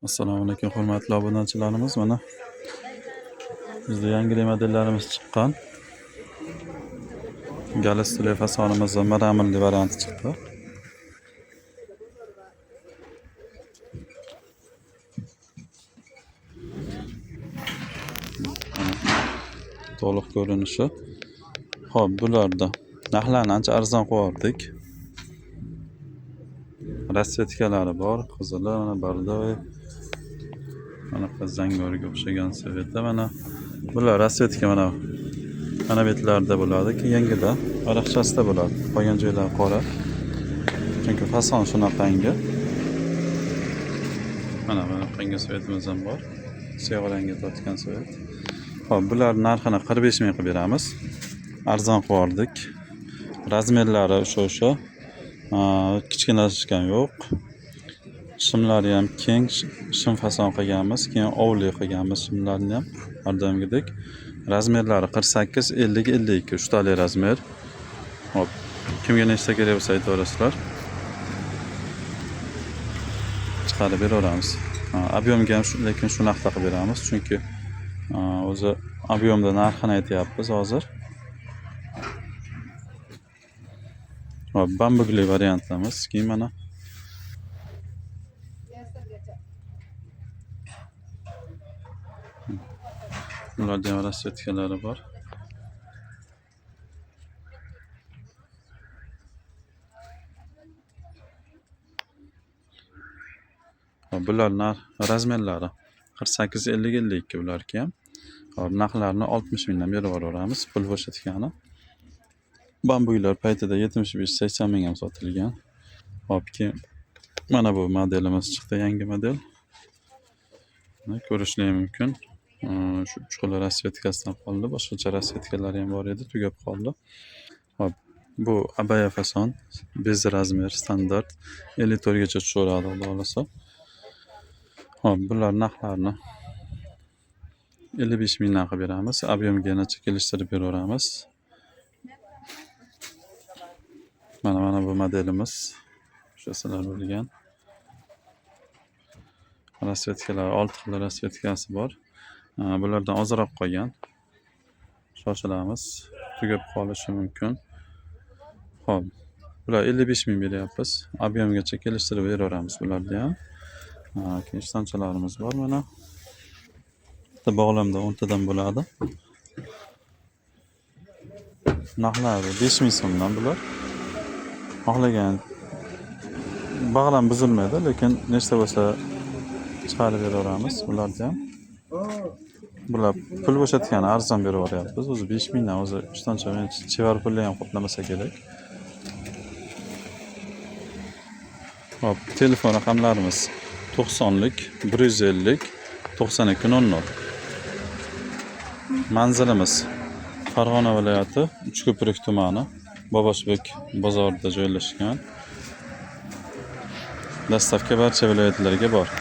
Assalomu alaykum, hurmatli obunachilarimiz. Mana bizda yangi modellarimiz chiqqan. Galistuli fasonimizda mramorli varianti chiqdi. To'liq ko'rinishi. Xo'p, bularda narxlarni ancha arzon qo'yardik. Rasvetkalari bor, qizili, mana bordoy, mana zangorga o'xshagan sveti, mana bular rasvetka mana mana betlarida bo'ladi, keyingida varaqchasida bo'ladi. Qolgan joylari qora. Chunki fason shunaqangi. Mana bunaqangi svetimiz ham bor. Siyoh rangga tortgan svet. Xo'p, bular narxini 45 ming qilib beramiz. Arzon qo'yardik. Razmerlari o'sha. Kichkinalashgan yo'q. Shimlari ham keng, shim fason qilganmiz, keyin ovli qilganmiz shimlarni ham har doimgidek. Razmerlari 48, 50, 52 uchtali razmer. Hop, kimga nechta kerak bo'lsa aytaverasizlar. Chiqarib beraveramiz. Объемga ham shu, lekin shu narxda qilib beramiz, chunki o'zi объемda narxini aytyapmiz hozir. Hop, bambukli variantimiz. Keyin mana bularda ham rasvetkalari bor. Hop, bular narx razmerlari 48, 50, 52 bularki ham. Hop, narxlarini 60 mingdan berib yuboramiz, pul bo'shatgani. Bambuklar paytida 75-80 ming ham sotilgan. Hop, keyin mana bu modelimiz chiqdi, yangi model. Mana ko'rishlar mumkin. Shu uch xil rasvetkasidan qoldi. Boshqacha rasvetkalari ham bor edi, tugab qoldi. Hop, bu abaya fason, bez razmer standart 54 gacha tushaveradi, xudo xohlasa. Hop, bular narxlarini 55 mingdan qilib beramiz. Объемga yanacha kelishtirib beraveramiz. Mana bu modelimiz. O'sha sizlar bilgan. Rasvetkalari 6 xil rasvetkasi bor. Bulardan ozroq qolgan. Shoshilamiz. Tugab qolishi mumkin. Xo'p, bular 55 ming beryapmiz. Объемgacha kelishtirib beraveramiz bularni ham. Keyin ishtonchalarimiz bor mana. Bitta bog'lamda 10 tadan bo'ladi. Narxlari 5 ming so'mdan bular. Xohlagan bog'lam buzilmaydi, lekin nechta bo'lsa chiqarib beraveramiz bularni ham. Bular pul bo'shatgani arzon berib yuboryapmiz. O'zi 5 mingdan o'zi ishtoncha chevar pulni ham qoplamasa kerak. Hop, telefon raqamlarimiz 90lik 150 92 00. Manzilimiz Farg'ona viloyati Uchko'prik tumani Boboshbek bozorida joylashgan. Dastavka barcha viloyatlarga bor.